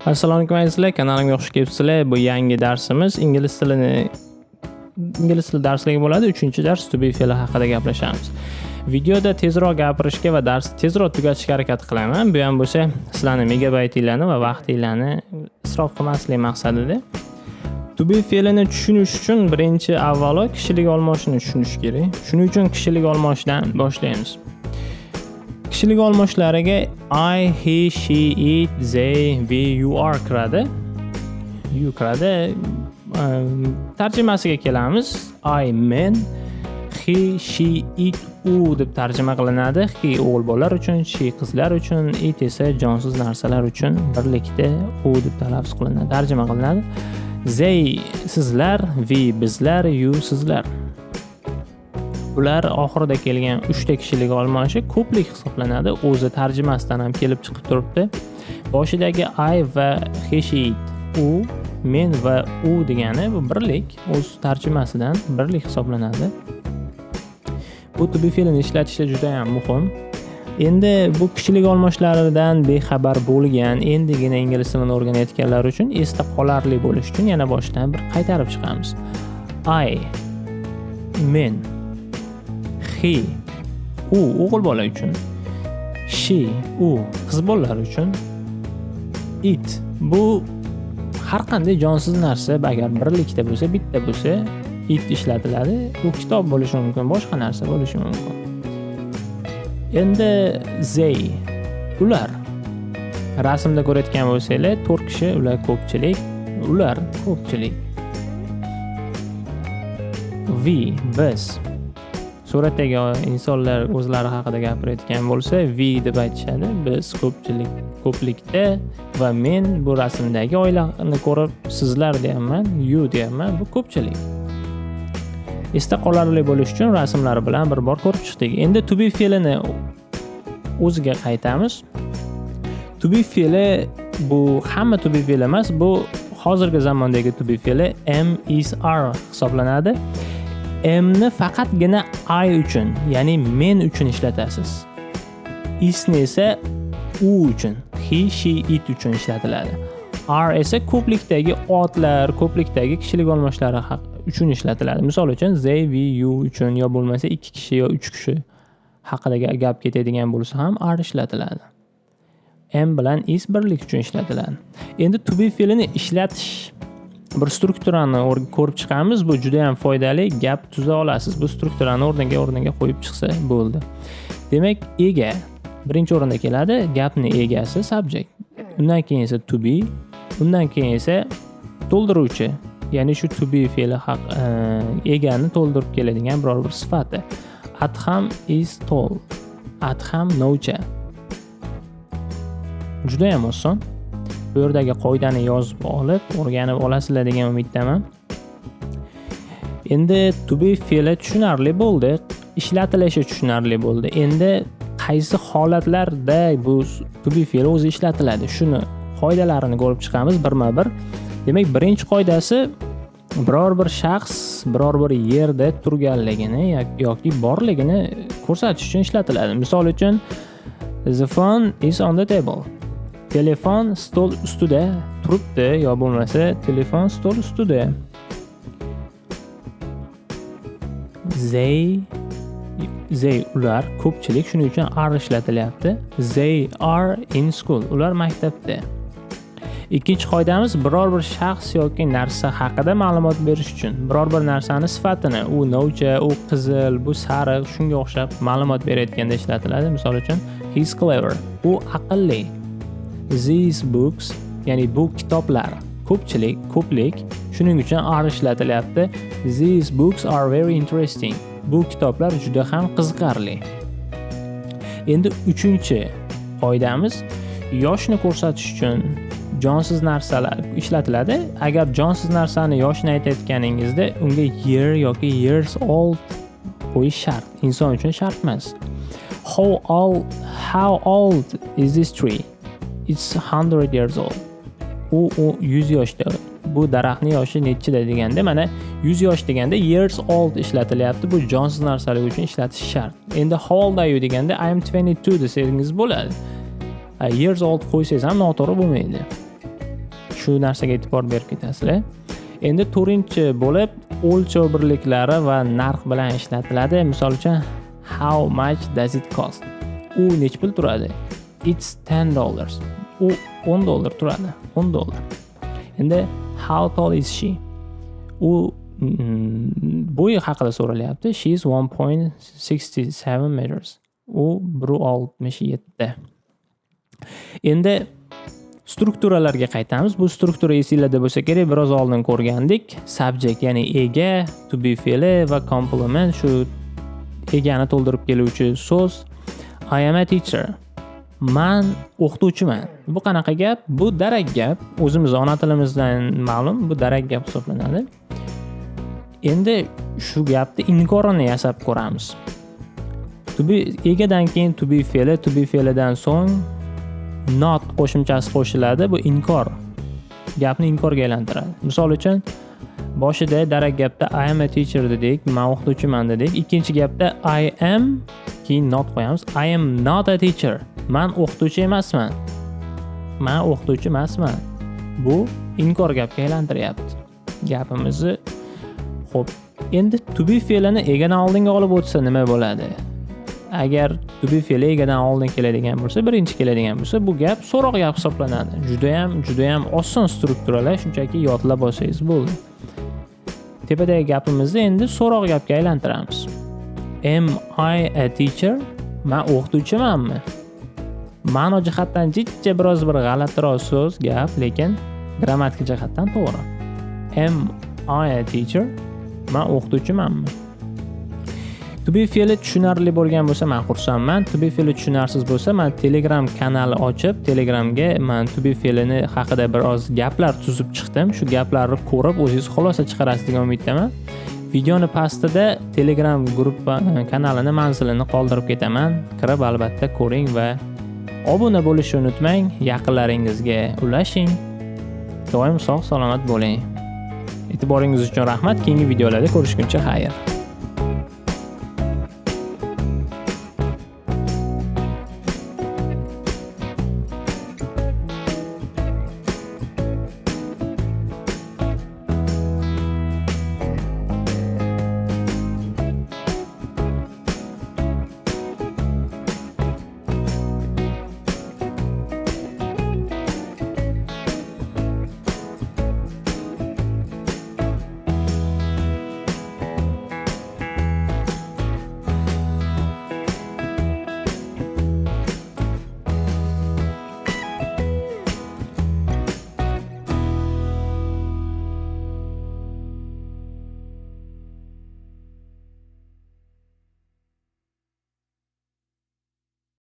Assalomu alaykum, azizlar, kanalimga xush kelibsizlar. Bu yangi darsimiz ingliz tili darsligi bo'ladi. 3-dars, to be fe'li haqida gaplashamiz. Videoda tezroq gapirishga va darsni tezroq tugatishga harakat qilaman. Bu ham bo'lsa sizlarni megabaytinglarni va vaqtinglarni isrof qilmaslik maqsadida. To be fe'lini tushunish uchun birinchi avvalo kishilik olmoshini tushunish kerak. Shuning uchun kishilik olmoshidan boshlaymiz. Kishilik olmoshlariga I, he, she, it, they, we, you, are kiradi. You kiradi. Tarjimasiga kelamiz. I men, he, she, it, u deb tarjima qilinadi. He o'g'il bolalar uchun, she qizlar uchun, it esa jonsiz narsalar uchun birlikda u deb talaffuz qilinadi, tarjima qilinadi. They sizlar, we bizlar, you sizlar. Bular oxirida kelgan uchta kishilik olmoshi ko'plik hisoblanadi. O'zi tarjimasidan ham kelib chiqib turibdi. Boshidagi I va he, she, it, u, men va u degani bu birlik, o'z tarjimasidan birlik hisoblanadi. Bu to be fe'lini ishlatishda juda ham muhim. Endi bu kishilik olmoshlaridan bexabar bo'lgan, endigina ingliz tilini o'rganayotganlar uchun esda qolarli bo'lishi uchun yana boshidan bir qaytarib chiqamiz. I men, he u o'g'il bola uchun, she u qiz bolalar uchun, it bu har qanday jonsiz narsa, agar birlikda bo'lsa, bitta bo'lsa, it ishlatiladi. U kitob bo'lishi mumkin, boshqa narsa bo'lishi mumkin. Endi they ular. Rasmda ko'rayotgan bo'lsanglar, to'rt kishi, ular ko'pchilik, ular ko'pchilik. We biz. Suratdagi insonlar o'zlari haqida gapirayotgan bo'lsa, we deb aytishadi. Biz ko'pchilik, ko'plikda va men bu rasmdagi oilani ko'rib sizlar deyapman, you deyapman, bu ko'pchilik. Esda qolarli bo'lishi uchun rasmlar bilan bir bor ko'rib chiqdik. Endi to be fe'lini o'ziga qaytamiz. To be fe'li bu hamma to be fe'li emas, bu hozirgi zamondagi to be fe'li am, is, are hisoblanadi. Amni faqatgina I uchun, ya'ni men uchun ishlatasiz. Isni esa u uchun, he, she, it uchun ishlatiladi. Are esa ko'plikdagi otlar, ko'plikdagi kishilik olmoshlari uchun ishlatiladi. Misol uchun they, we, you uchun yo bo'lmasa ikki kishi yo uch kishi haqida gap ketadigan bo'lsa ham are ishlatiladi. Am bilan is birlik uchun ishlatiladi. Endi to be fe'lini ishlatish bir strukturani ko'rib chiqamiz. Bu juda ham foydali, gap tuza olasiz. Bu strukturani o'rniga o'rniga qo'yib chiqsa bo'ldi. Demak, ega birinchi o'rinda keladi, gapni egasi subject. Undan keyin esa to be, undan keyin esa to'ldiruvchi, ya'ni shu to be fe'li haq egani to'ldirib keladigan biror bir sifati. Adham is tall. Adham novcha. Juda ham oson. Bu yerdagi qoidani yozib olib, o'rganib olasizlar degan umiddaman. Endi to be fe'li tushunarli bo'ldi, ishlatilishi tushunarli bo'ldi. Endi qaysi holatlarda bu to be fe'li o'zi ishlatiladi? Shuni qoidalarini ko'rib chiqamiz birma-bir. Demak, birinchi qoidasi biror bir shaxs biror bir yerda turganligini yoki borligini ko'rsatish uchun ishlatiladi. Misol uchun, the phone is on the table. Telefon stol ustida turibdi yo bo'lmasa telefon stol ustida. They ular ko'pchilik, shuning uchun are ishlatilyapti. They are in school. Ular maktabda. Ikkinchi qoidamiz biror bir shaxs yoki narsa haqida ma'lumot berish uchun biror bir narsani sifatini, u novcha, u qizil, bu sariq, shunga o'xshab ma'lumot berayotganda ishlatiladi. Misol uchun, he's clever. U aqlli. These books, ya'ni bu kitoblar ko'pchilik, ko'plik, shuning uchun are ishlatilyapti. These books are very interesting. Bu kitoblar juda ham qiziqarli. Endi uchinchi qoidamiz yoshni ko'rsatish uchun jonsiz narsalar ishlatiladi. Agar jonsiz narsani yoshini aytayotganingizda unga year yoki years old qo'yish shart. Inson uchun shart emas. How old is this tree? It's 100 years old. U 100 yoshda. Bu daraxtning yoshi nechida deganda, mana 100 yosh deganda years old ishlatilyapti. Bu jonsiz narsalar uchun ishlatish shart. Endi how old are you deganda I am 22 desangiz bo'ladi. Years old qo'ysangiz ham noto'g'ri bo'lmaydi. Shu narsaga e'tibor berib ketasizlar. Endi to'rtinchi bo'lib o'lchov birliklari va narx bilan ishlatiladi. Misol uchun, how much does it cost? U nechi pul turadi? It's $10. U $10 turadi. $10. Endi how tall is she? U bo'yi haqida so'ralyapti. She is 1.67 meters. U 1.67. Endi strukturalarga qaytamiz. Bu struktura esinglarda bo'lsa kerak, biroz oldin ko'rgandik. Subject, ya'ni ega, to be fe'li va complement, shu egani to'ldirib keluvchi so'z. I am a teacher. Man o'qituvchiman. Bu qanaqa gap? Bu darak gap. O'zimiz ona tilimizdan ma'lum, bu darak gap hisoblanadi. Endi shu gapni inkorini yasab ko'ramiz. To be egadan keyin to be fe'li, to be fe'lidan so'ng not qo'shimchasi qo'shiladi. Bu inkor. Gapni inkorga aylantiradi. Misol uchun, boshida darak gapda I am a teacher dedik, man o'qituvchiman dedik. Ikkinchi gapda I am, keyin not qo'yamiz. I am not a teacher. Man o'qituvchi emasman. Man o'qituvchi emasman. Bu inkor gapga aylantiryapti gapimizni. Xo'p, endi to be fe'lini egadan oldinga olib o'tsa nima bo'ladi? Agar to be fe'li egadan oldin keladigan bo'lsa, birinchi keladigan bo'lsa, bu gap so'roq gap hisoblanadi. Judayam, judayam oson strukturalar, shunchaki yodlab olsangiz bo'ldi. Tepadagi gapimizni endi so'roq gapga aylantiramiz. Am I a teacher? Man o'qituvchimanmi? Ma'no jihatdan jiddiy biroz bir g'alatiroq so'z, gap, lekin grammatika jihatdan to'g'ri. Am I a teacher? Man o'qituvchimanmi? To be fe'li tushunarli bo'lgan bo'lsa, man xursandman. To be fe'li tushunarsiz bo'lsa, man Telegram kanali ochib, Telegramga man to be fe'lini haqida bir oz gaplar tuzib chiqdim. Shu gaplarni ko'rib o'zingiz xulosa chiqarasiz degan umiddaman. Videoni pastida Telegram gruppa kanalini manzilini qoldirib ketaman. Kirib albatta ko'ring va obuna bo'lishni unutmang, yaqinlaringizga ulashing. Doim sog' salomat bo'ling. E'tiboringiz uchun rahmat. Keyingi videolarda ko'rishguncha xayr.